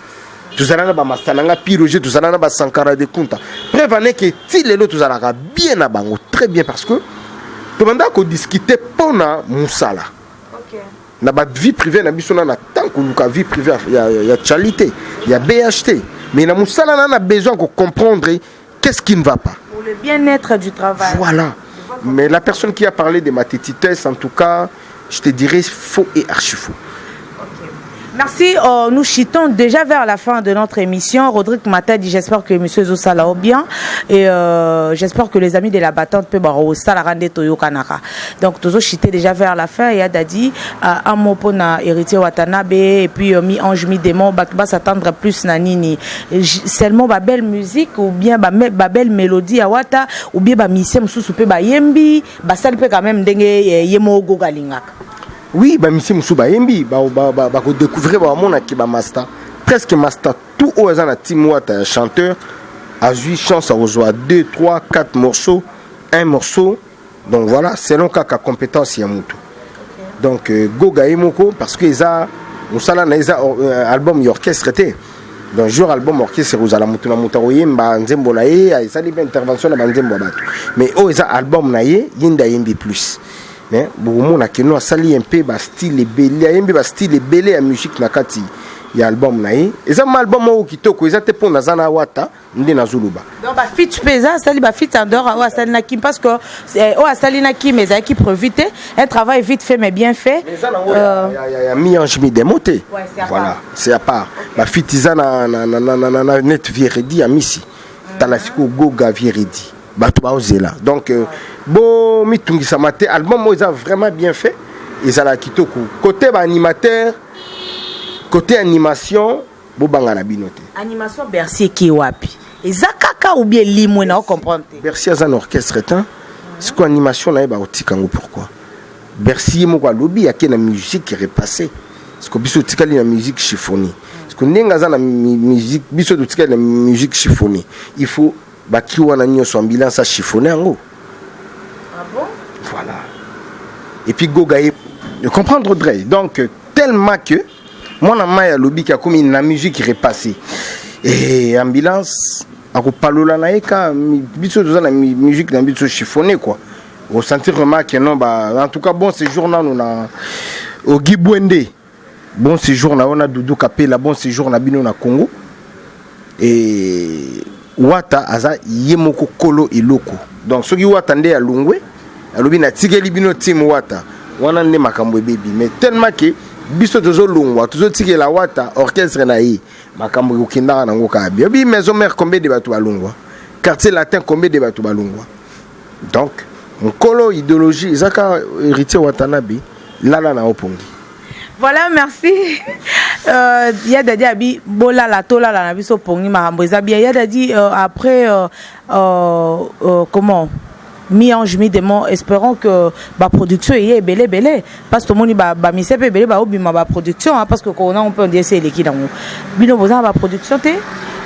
Tozala na ba masta na nga Pi Roger, tozala na ba Sankara de Kunta. Preuve en est que ti lelo tozalaka bien na bango, très bien, parce que tobanda ko discuter pona musala. Na ba vie privée na biso na na tant koluka vie privée ya, ya, ya Charlie te, ya BHT, mais na musala na na besoin ko comprendre qu'est-ce qui ne va pas. Pour le bien-être du travail. Voilà. Mais la personne qui a parlé de ma tétitesse, en tout cas, je te dirais faux et archi faux. Merci. Nous chutons déjà vers la fin de notre émission. Rodrigue Matadi, j'espère que Monsieur Zosala a bien. Et j'espère que les amis de la battante peuvent Osala rende Toyo Kanaka. Donc, tous chuter déjà vers la fin. Il y a Dadi, un mot pour na héritier Watanabe, et puis mi ange, mi démon, bah, bah, s'attendre plus na nini. Seulement, bah, belle musique, ou bien, bah, bah, belle mélodie à Wata, ou bien, bah, mission, sous, bah, yembi, bah, ça peut quand même ndenge, yemo goga lingaka. Oui, bah, monsieur Moussou, bah, yembi, bah, bah, bah, bah, ko découvrir, bah, mon aki, bah, master. Presque master, tout au hasard, la team Wata, chanteur, a eu chance à recevoir 2, 3, 4 morceaux, un morceau. Donc voilà, selon kaka compétence ya mutu. Donc Goga Emoko, parce que eza, musala na eza, album ya orchestre te. Donc jour album orchestre ozala mutu na mutu akoyemba nzembo na ye, esali pe intervention na ba nzembo ya bato. Mais oyo eza album na ye, ye nde ayembi plus. Mais bokomona keno asali un peu ba style ebele, ayembi ba style ebele ya musique na kati Ya album na ye eza ma album moko kitoko, eza te mpo naza na Wata nde nazoloba. Donc bafeat mpe eza, asali bafeat en dehors oyo asali na Kim, parce que oyo asali na Kim ezalaki prévu te, un travail vite fait mais bien fait. Eza nango ya mi-ange mi-démon te. Voilà, c'est à part. Bafeat eza na net Vieredi ya misi tala sikoyo Goga Vieredi, bato baozela. Donc bo mitungisama te, album oyo eza vraiment bien fait, ezalaka kitoko côté baanimateur, côté animation, bobanga na bino te. Animation Bercy eki wapi? Eza kaka ou bien limwe na ocomprendre te? Bercy aza na orchestre te. Sikoyo animation na ye bakotika yango pourquoi? Bercy ye moko alobi ake na musique repassé, siko biso totikali na musique chiffonné. Siko ndenge aza na musique, biso totikali na musique chiffonné, il faut baki wana nyonso ambulance achiffonné yango. Ah bon? Voilà. Et puis Goga ye comprendre Audrey, donc tellement que mwana mai alobiki akomi na musique repassé et ambulance akopalola na ye ka biso toza na musique na biso chiffonné quoi, ressentir vraiment que non. Bah, en tout cas, bon séjour nanu na Ogi Bwende, bon séjour na wana Dudu Kapela, bon séjour na bino na Congo. Et Wata aza ye moko kolo eloko. Donc soki Wata nde alongwe, alobi natikeli bino team Wata wana, nde makambo ebebi. Mais tellement que biso tozolongwa, tozotikela Wata orchestre na ye, makambo ekokendaka nango kaka bien. Obi Maison Mère, combien de bato balongwa? Quartier Latin, combien de bato balongwa? Donc nkolo idéologie eza kaka Héritier Watanabe, lala na opongi. Voilà, merci. Ya Dadi abi bolala, tolala na biso pongi, makambo eza bien. Ya Dadi, après comment mi-ange mi-démon, espérons que baproduction eye ebele ebele, parce que tomoni bamise mpe ebele baobima baproduction, parce que corona mpe ondie ese eleki nango. Bino boza na baproduction te?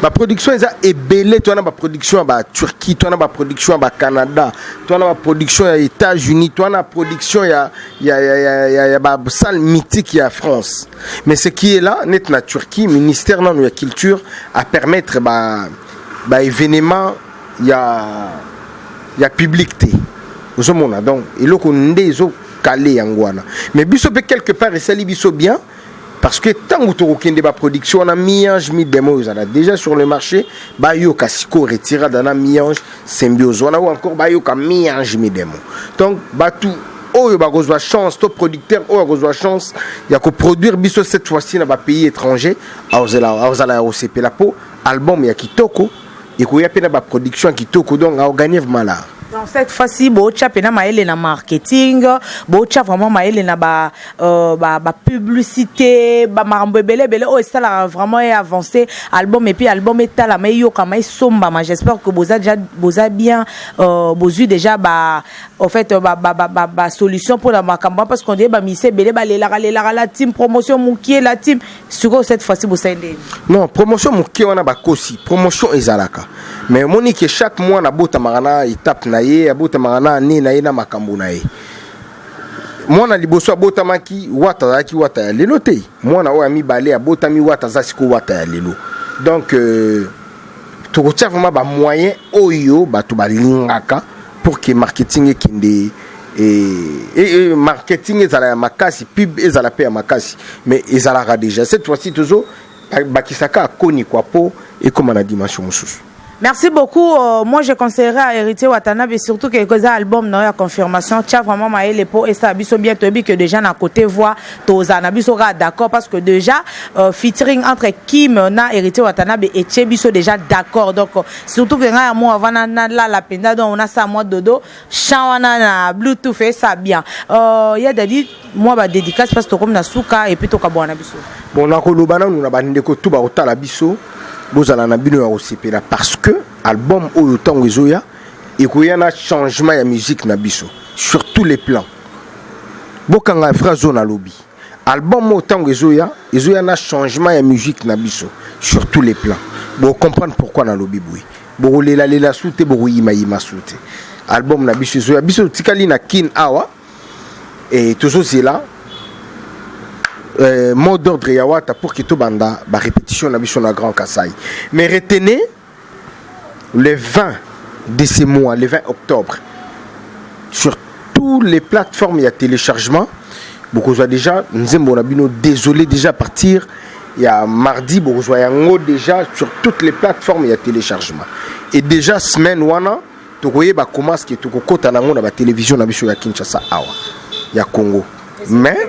Baproduction eza ebele. To wana baproduction ya baTurquie, to wana baproduction ya baCanada, to wana baproduction ya États-Unis, to wana production ya basalle mythique ya France. Mais ce qui est là, net na Turquie, ministère nano ya culture a permettre baévénement ba ya public te. Ozomona, donc eloko nde ezokale yango wana. Mais biso mpe quelque part esali biso bien, parce que ntango tokokende baproduction wana, mi-ange mi-démon oyo ezala déjà sur le marché, bayoka sikoyo retirada na mi-ange symbiose wana, ou encore bayoka mi-ange mi-démon. Donc bato oyo bakozwa chance to producteur oyo akozwa chance ya koproduire biso cette fois-ci na bapays étranger, aozala ya kosepela, mpo album ya kitoko ekoya mpe na baproduction ya kitoko, donc aogagner vraiment l'art. Donc cette fois-ci bootya mpena mayele na marketing, bootya vraiment mayele na ba, ba publicité, bamakambo ebele ebele oyo esalaka vraiment e avancer album, et puis album etalama, eyokama, esombama. J'espère que boza déjà, boza bien, bozwi déjà ba en fait ba solution mpona makambo, parce qu'on dirait bamise ebele balelaka lelaka la team promotion mokie, la team. Sikoyo cette fois-ci bosali ndeni? Non, promotion mokie wana bakosi. Promotion ezalaka, mais omoni ke chaque mois nabotamaka na étape na ye, abotamaka na ane na ye na makambo na ye. Mwana liboso abotamaki, Wata azalaki Wata ya lelo te. Mwana oyo ya mibale abotami, Wata aza sikoyo Wata ya lelo. Donc tokotia vraiment bamoyen oyo bato balingaka pour que marketing ekende e marketing ezala ya makasi, pub ezala mpe ya makasi. Mais ezalaka déjà. Cette fois-ci tozo bakisaka akoni kwa po ekóma na dimension mosusu. Merci beaucoup. Moi, je conseillerais à Héritier Watanabe, surtout que eza album na ya confirmation. Tia vraiment mayele po esa biso bien. Toyebi que déjà na côté voix toza na biso kaka d'accord, parce que déjà featuring entre Kim na Héritier Watanabe etie biso déjà d'accord. Donc surtout que ngai ya mo avant na nalala mpenza, donc on a ça moi dodo chant wana na Bluetooth esa bien. Ya Dadi, moi ba dédicace, parce que tokomi na suka et puis tokabwana biso. Bon, nakoloba nanu na bandeko tu bakotala biso, bozala na bino ya kosepela, parce que album oyo ntango ezoya, ekoya na changement ya musique na biso sur tous les plans. Bokanga phrase oyo nalobi: album oyo ntango ezoya, ezoya na changement ya musique na biso sur tous les plans. Bocomprendre pourquoi nalobi boye. Bokolelalela su te, bokoyimayima su te. Album na biso ezoya, biso totikali na Kine awa e tozozela mot d'ordre ya Wata pour que tobanda barépétition na biso na Grand Kasai. Mais retenez, le 20 de ce mois, le 20 octobre, sur toutes les plateformes ya téléchargement, bokozwa déjà nzembo na bino Désolé, déjà à partir Ya mardi bokozwa yango déjà sur toutes les plateformes ya téléchargement. Et déjà semaine wana tokoyeba comment est-ce que tokokota nango na ba télévision na biso ya Kinshasa awa ya Congo. Mais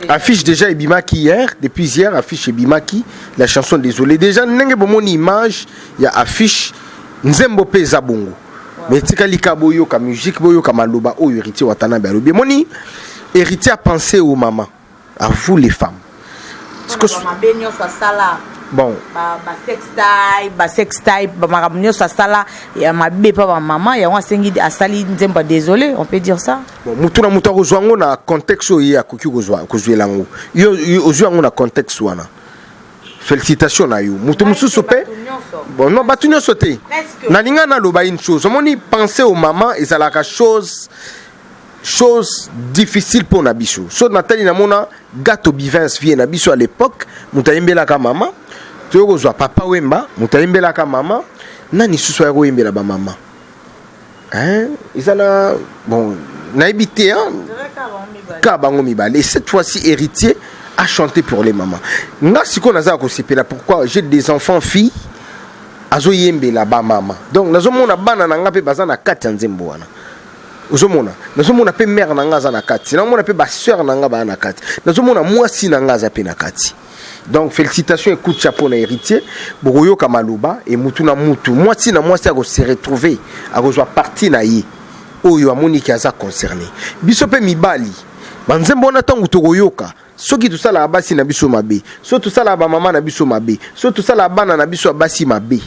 affiche déjà ebimaki hier, depuis hier affiche ebimaki, la chanson Désolé déjà ndenge bomoni image ya affiche, nzembo mpe eza bongo. Mais etikali ka boyoka musique, boyoka maloba oyo Héritier Watanabe alobi. Emoni Héritier a pensé aux mamans, à vous les femmes. Mabe nyonso asala. Bon. Ba sextape, bamakambo nyonso asala ya mabe mpa bamama, yango asengi, asali nzembo ya Désolé, on peut dire ça. Bon, mutu na mutu akozwa yango na contexte oyo ye akoki kozwela yango. Yo ozwi yango na contexte wana, félicitation na yo. Mutu mosusu mpe, bon, non, bato nyonso te. Nalinga naloba une chose, omoni, penser aux mamans ezalaka chose difficile mpo na biso. So natali, namona Gato Bivins, vie na biso à l'époque, moto ayembelaka mama. Toyei kozwa Papa Wemba, moto ayembelaka mama. Nani susu aya koyembela bamama? Eza na, bon, nayebi te ka bango mibale. Et cette fois-ci Héritier a chanté pour les mamans. Nga sikoyo naza kosepela. Pourquoi? J'ai des enfants filles, azoyembela bamama, donc nazomona bana na nga mpe baza na kati ya nzembo wana. Ozomona, nazomona mpe mare na nga aza na kati, nazomona mpe basœur na nga baa na kati, nazomona mwasi na nga aza mpe na kati. Donc félicitation et coup de chapeau na Héritier. Bokoyoka maloba e mutu na mutu, mwasi na mwasi akose retrouver, akozwa parti na ye oyo amoniki aza concerné. Biso mpe mibali, banzembo wana ntango tokoyoka, soki tosalaka basi na biso mabe, soki tosalaka bamama na biso mabe, soki tosalaka bana na biso ya basi mabe,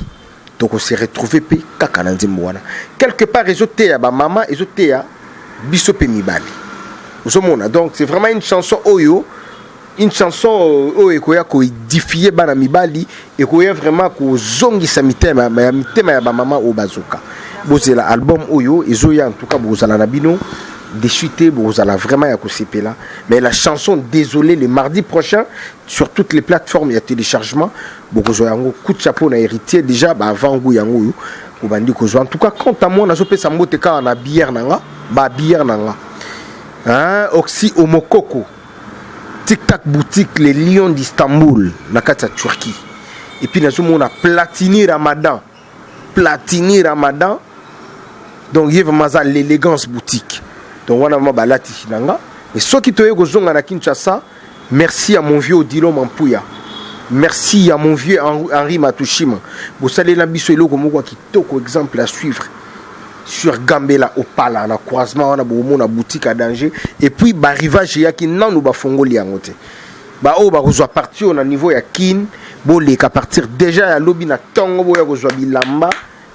tokose retrouver mpe kaka na nzembo wana. Quelque part ezoteya bamama, ezoteya biso mpe mibali, ozomona. Donc c'est vraiment une chanson oyo, une chanson oyo ekoya koédifier bana mibali, ekoya vraiment kozongisa mitema ya mitema ya bamama oyo bazoka. Bozela album oyo ezoya, en tout cas bozala na bino déçu te, bozala vraiment ya kosepela. Mais la chanson Désolé, le mardi prochain sur toutes les plateformes ya téléchargement, bokozwa yango. Coup de chapeau na Héritier. Déjà baavant-goût yango oyo kobandi kozwa. En tout cas, quant à moi, nazopesa mbote kaka na bière na nga, babière na nga, hein, Oxy Omokoko, Tic Tac Boutique, les Lions d'Istanbul na kati ya Turquie. Et puis nazomona Platini Ramadan, Platini Ramadan, donc ye vraiment aza l'élégance boutique. Donc wana vraiment balati na nga. Et soki toye kozonga na Kinshasa, merci à mon vieux Odilo Mampuya, merci à mon vieux Henri Matushima. Bosalela biso eloko moko ya kitoko, exemple à suivre, sur Gambela Opala na croisement wana, bomona boutique à danger. Et puis barivage eyaki nanu bafongoli yango te. Baoyo bakozwa partir oyo na niveau ya Kine, boleka partir déjà ya lobi na ntongo, boya kozwa bilamba,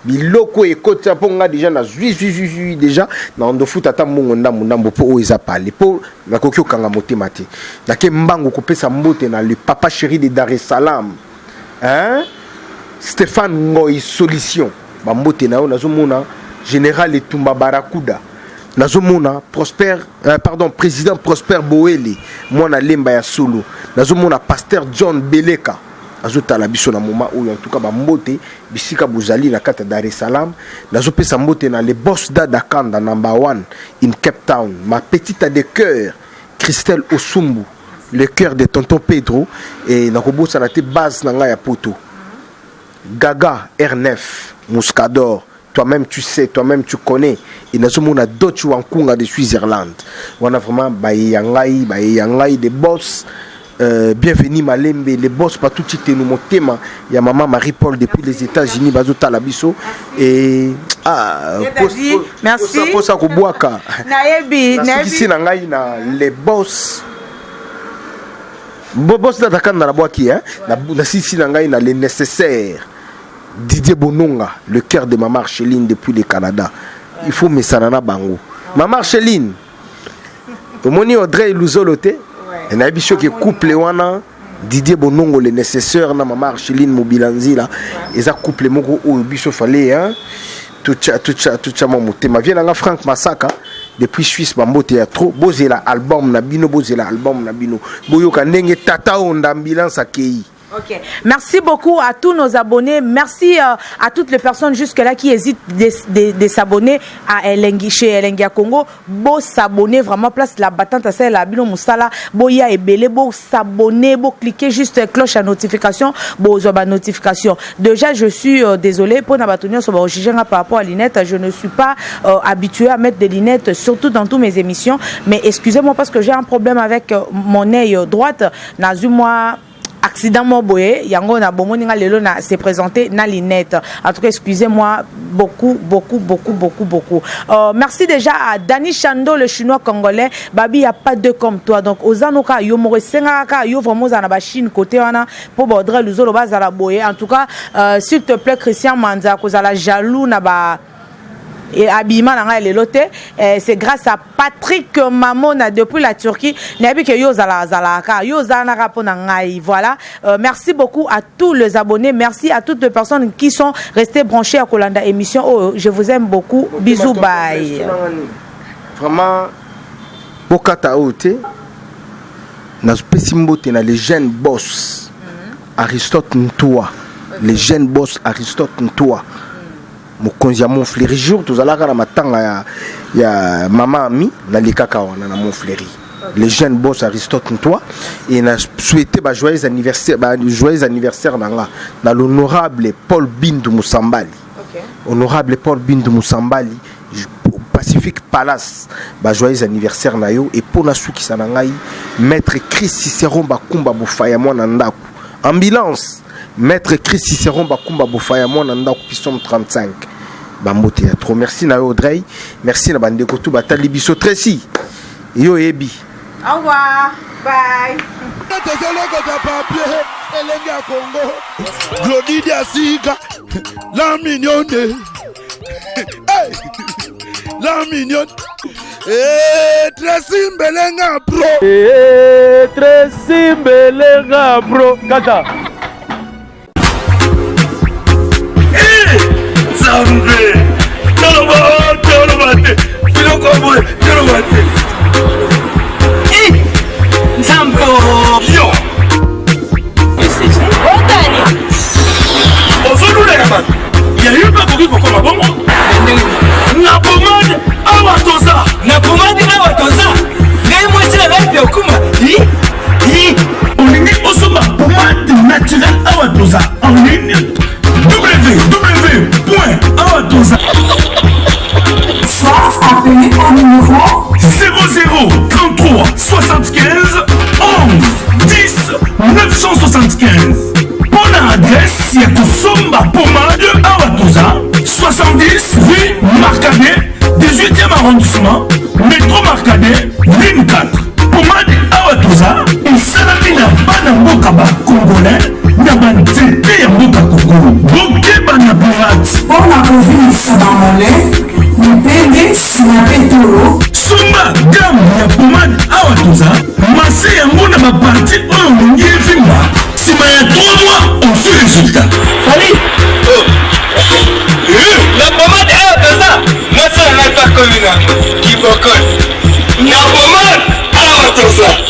biloko ekota, mpo nga déjà nazwi zwi zwi zwi déjà na ndofuta ata mbongo ndambo ndambo, mpo oyo eza pale, mpo nakoki okanga motema te. Nake mbangu kopesa mbote na le papa chéri de Dar es Salaam, hein? Stéphane Ngoi Solution, bambote na yo. Nazomona général Etumba Barakuda, nazomona Prosper, pardon, président Prosper Boele, mwana Lemba ya solo. Nazomona pasteur John Beleka azotala biso na moment oyo. En tout cas bambote bisika bozali na kati ya Dar es Salaam. Nazopesa mbote na le boss Dada Kanda, number one in Cape Town, ma petite de cœur Christelle Osumbu, le cœur de tonton Pedro. E nakobosana te base na ngai ya Poto, Gaga R9 Muscador, toi-même tu sais, toi-même tu connais. Et nazomona Dotch Wankunga de Switzerland wana, vraiment baye ya ngai, baye ya ngai de boss. Bienvenue Malembe, les boss Patuti Tenu motema ya maman Marie-Paul depuis les États-Unis, bazotala biso. Et ah, merci. Posa kobwaka. Nayebi. Nasukisi na ngai na les boss, boss Dada na bwaki, hein, nasisi na ngai na les nécessaires, Didier Bononga, le cœur de maman Archeline depuis le Canada. Il faut mesana na bango. Maman Archeline, omoni Audrey Luzolo te, nayebi soki couple wana, Didier Bonongo le nécessaire na mama Archeline Mobilanzila, eza couple moko oyo biso fale, hein, tutya mwa motema. Vie nanga Frank Masaka depuis Suisse, bambote ya trop. Bozela album na bino, bozela album na bino, boyoka ndenge tata oyo ndambulance akei. Ok. Merci beaucoup à tous nos abonnés. Merci euh, à toutes les personnes jusque-là qui hésitent de, de, de s'abonner à Elengi, chez Elengi à Congo. Bo s'abonner vraiment place la battante à celle la bino musala. Boya ebele, bo s'abonner, bo cliquer juste cloche à notification, bo ba notification. Déjà je suis euh, désolé pour na bato nyonso ba juger par rapport à lunettes, je ne suis pas euh, habitué à mettre des lunettes surtout dans toutes mes émissions, mais excusez-moi parce que j'ai un problème avec euh, mon œil droite. Nazu moi accident moko boye yango na bomoni nga lelo na se présenter na lunette. En tout cas, excusez-moi beaucoup, beaucoup, beaucoup, beaucoup, beaucoup. Merci déjà à Dani Chando, le Chinois congolais. Babi, y a pas deux comme toi. Donc ozanoka yo moko esengaka yo vraiment ozala na bachine côté wana mpo baudrey Luzolo bazala boye. En tout cas, s'il te plaît, Christian Manza, kozala jaloux na ba et habillement na ngai lelo te. C'est grâce à Patrick Mamona depuis la Turquie. Nayebi ke yo ozala azalaka, yo ozala mpo na ngai. Voilà, merci beaucoup à tous les abonnés, merci à toutes les personnes qui sont restées branchées à kolanda émission oyo. Je vous aime beaucoup, bisous, bye. Vraiment, bokata oyo te. Napesi mbote na le jeune boss Aristote Ntoa, le jeune boss Aristote Ntoa, mokonzi ya Montfleury. Jour tozalaka na matanga ya mama Ami, nalekaka wana na Montfleury. Le jeune boss Aristote Ntoa, et na souhaité ba joyeux anniversaire, ba joyeux anniversaire na nga na l'honorable Paul Bindu Musambali. Honorable Paul Bindu Musambali, Pacifique Palace, ba joyeux anniversaire na yo. Et mpo nasukisa na ngai, maître Chris Cicéron Bakumba Bofaya, mwana ndako ambulance, maître Chris Cicéron Bakumba Bofaya, mwana ndako Pisome 35, bambote ya trop. Merci na yo Audrey, merci na bandeko tu batali biso. Tracy, yo oyebi. Au revoir, bye. Tozolokota papier, elenge ya Kongo. Glodidi asika la mignonne. Hey! La mignonne. Eh, Tracy Mbelenga pro. Eh, Tracy Mbelenga bro kata. Nzambe, toloba, toloba te, biloko boye, toloba te. Nzambe yo. Otani. Ozoluleka bato ya yo mpe akoki kokoma bongo na pomade awa toza. Na pomade awa toza, ngai mwasi na ngai mpe okuma. Olingi osomba pomade naturel awa toza en ligne, www awa toza. Soit appelez au numéro 00 33 75 11 10 975. Mpo na adresse ya kosomba pomade awa toza, 70 rue Marcadet, 18e arrondissement, métro Marcadet, ligne 4. Pomade awa toza esalami na bana mboka bacongolais na banzete ya mboka Kongo. Bokeba na pirate. Mpo na kovimbisa bamole, mipende, nsima mpe tolo. Somba gamme ya pomade awa toza, mase yango na baparties oyo olingi evimba. Nsima ya 3 mois, ozwi résultat. Fali na pomade awa toza, mwasi na ngai mpe akomi nango.